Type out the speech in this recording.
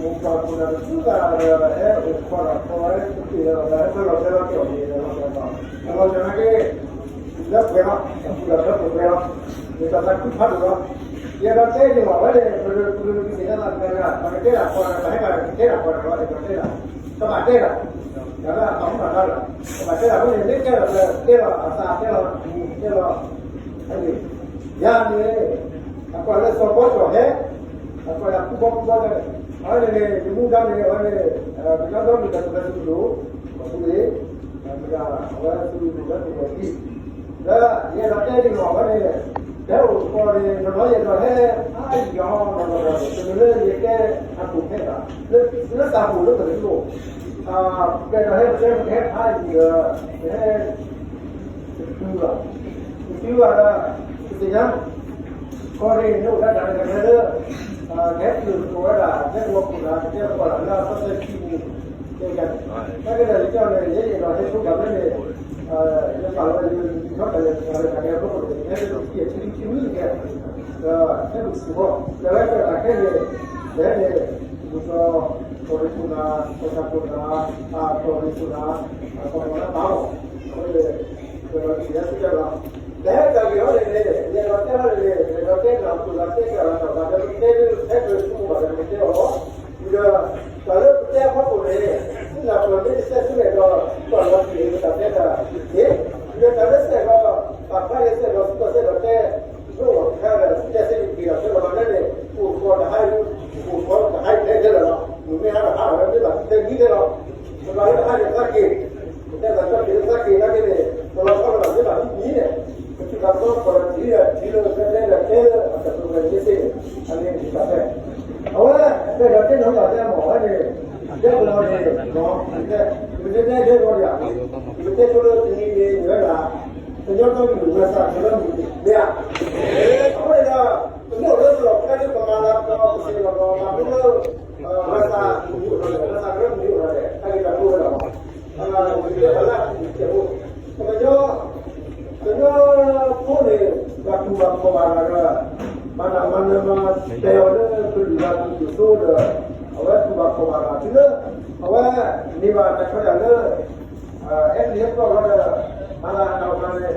ပှၤကူၣ်တၢ်တစုဂၤဒီး ဟဲအိၣ်ခိးဒီး ပှၤဝဲတက့ၢ်ဒီး ဟဲလီၤတဲလီၤက့ၤအီၤန့ၣ် လီၤတဲလီၤ လီၤတဲလီၤက့ၤ လၢပှဲၤလီၤ အကူၣ်ဒီးလၢပှဲၤလီၤ မ့ၢ်တၢ်သးခုဖးဒိၣ်လီၤ ယအဲၣ်ဒိးတဲန့ၣ် အဝဲန့ၣ် ပကသ့ၣ်ညါသးတဂၤဂၤ ပကတဲဒၣ်ပှၤတဂၤ ပဟဲဘၣ်ကတဲဒၣ်ပှၤတဂၤ အဲၣ်ဒိးတဲဒၣ် ကဘၣ်တဲဒၣ် တၢ်လၢအတၢ်မူဘၣ်တၢ်လီၤ ကဘၣ်တဲဒၣ်အဃိန့ၣ် မ့ၢ်တဲလီၤ တဲလီၤအသး တဲလီၤ တဲလီၤ ယၤန့ၣ် အကွၢ်လၢစီၤကီကၠီၣ်ဟဲ အကွၢ်လၢဖုဘီဖုဘီန့ၣ် အဝဲန့ၣ်န့ၣ် ယမူဒါန့ၣ် အဝဲန့ၣ် ပကညီဒီကလုာ်တၢ်ထူၣ်ဖျဲးသုးမုၢ်ဒိၣ် အဃိန့ၣ် မတၤ အဝဲသုးမုၢ်ဒိၣ်လၢသုးမုၢ်ဒိၣ်လံ လၢယအဲၣ်ဒိးတဲဒ်န့ၣ် အဝဲန့ၣ် ဟဲအိၣ်ဃီန့ၣ် တနီၤယအဲၣ်ဒိးဟဲ ဖးယံာ်အီၤ တနီၤတနီၤန့ၣ် တမ့ၢ်လၢယတဲအဒိၣ်ထဲဘၣ် လၢတၢ်ပူၤလၢပတလိၣ် ပကဲဒီးဟဲပတဲပကဟဲဖးယံာ်ဒီး ပဟဲ တတုၤဘၣ်, တတုၤဘၣ်ဒီး ပသ့ၣ်ညါ ကီၢ်ရ့ၣ်န့ၣ်အိၣ်ဒၣ်တၢ်တခါလၢ ကဟဲပျိာ်သကိးဝဲဒၣ် ကဲသကိးခိၣ်နၢ် ကကဲသကိးတၢ်လၢအသီသၢဆံန့ၣ် ကဲကန့ၣ် တၢ်ကဲဒီးယကၠီန့ၣ် ယဲယအဲၣ်ဒိးဟဲဆိကမိၣ်လၢန့ၣ် ယသးလီၤ ယထီၣ်တၢ်လဲၤတၢ်လၢတၢ်ကဲအဖီခိၣ်န့ၣ် ယဟဲလၢတဆံယဲၢ်ဆံလွံၢ်ဆံကဲ ဒီးဟဲလူၤစူၤဃီ ဒီးဝဲကၠီတၢ်ခဲန့ၣ် လဲၤန့ၣ် မုၢ်ကီၢ် ကီၢ်ရ့ၣ်ခိၣ်နၢ် ကီၢ်ဆၣ်ခိၣ်နၢ် ကီၢ်ရ့ၣ်ခိၣ်နၢ် ကီၢ်ခိၣ်နၢ်တၢ်အီၣ် အဝဲန့ၣ် ကဒီးတဆံယဲၢ်ဆံကဲလီၤ ဒီးဟဲတၢ်ဂ့ၢ်အီၤန့ၣ်န့ၣ် ယအဲၣ်ဒိးတဲအီၤန့ၣ်န့ၣ် ယအဲၣ်ဒိးတဲနၢ်ပၢၢ်လီၤတဲကၢ်လီၤဒီး ဘၣ်ဒီးတဲဒၣ် ဟဲကၢၤဆူၣ်ဘၣ်ဒီးတဲအီၤလီၤ ဒီး တၢ်လၢပတဲအဖီခိၣ်န့ၣ် သုနၢ်ပၢၢ်မ့ၢ်တစဲးဆူၣ်န့ၣ်ဒီး ကွၢ်လီၤတံၢ်န့ၣ် ပတၢ်တဲတၢ်န့ၣ် ဒီးတၢ်လၢစဲးဒီး ပာ်ဖျါယဲစဲးဒီး သုကီၢ်စဲးဒီးတဲ ဒိၣ်ခါဒီး သုတဲစဲးန့ၣ် က့ၤဒီးတဲလီၤလီၤန့ၣ် အိၣ်ဃီတဟါအံၤ အိၣ်ဃီတဟါအံၤတဲတဲလီၤလီၤ မ့ၢ်ဟါဒီးဟါဒီး မ့ၢ်ဘၣ်သုတဲမံတဲလီၤ ပဘၣ်လၢတဟါန့ၣ်သးက့ၤ ပတဲတၢ်ကီၢ်က့ၤသးက့ၤသးက့ၤန့ၣ် ပလီၤဆီလီၤဘၣ်မ့ၢ်ဘၣ်သုမံန့ၣ် ပထံၣ်ဘၣ်သီပှၤတထံၣ်ဒီးထံၣ်လၢပတဲတဲဒီးတဲလၢအတၢ်ပှဲၤမ့ၢ်စ့ၢ်န့ၣ် အန့ၣ်တၢ်ဖဲ အဝဲ ပအဲၣ်ဒိးတဲနီၢ်ယွၤတဲမ့ၢ်ဝဲန့ၣ် ယဲပလီၢ်န့ၣ် ပကတဲတဲတဲလီၤယၤ ပကတဲဆိလၢတနံၤန့ၣ် မ့ၢ်ဝဲဒၣ် ကညီဒီကလုာ်ဝဲစၢ်ကလၢမုၢ်န့ၣ် မ့ၢ်ဧါ အဃိန့ၣ်ဒီး ပမ့ၢ်အိၣ်လၢပလီၢ်ဖဲဒၣ်ပမၤလၤကပီၤပစ့ၢ်ကီးဒီး မၤမူလၢ ဝဲစၢ်မုၢ်အိၣ်ဒီး ဝဲစၢ်ကလၢမုၢ်အိၣ်ဒီး တၢ်ဂ့ၢ်တၢ်ကျိၤဝဲဒၣ်လီၤ ပကတဲပလၢအပူၤတဲအိၣ် ပကညီ ကညီဖိန့ၣ် ဘၣ်တူၢ်ဘၣ်ခီၣ်ဘၣ်တၢ်ဒီး မၤတၢ်မၤနၢၤမၤတဲအီၤလၢကလုာ်ဂၤကလုာ်ဒိၣ်ဒီး အဝဲတူၢ်ဘၣ်ခီၣ်ဘၣ်တၢ်တုၤလၢ အဝဲန့ၢ်ဘၣ်တၢ်ခွဲးတၢ်ယာ်လၢ အဲၣ်ဒိးဟဲပျီလီၤဒီး မၤလၤအတၢ်အိၣ်ဖျါန့ၣ်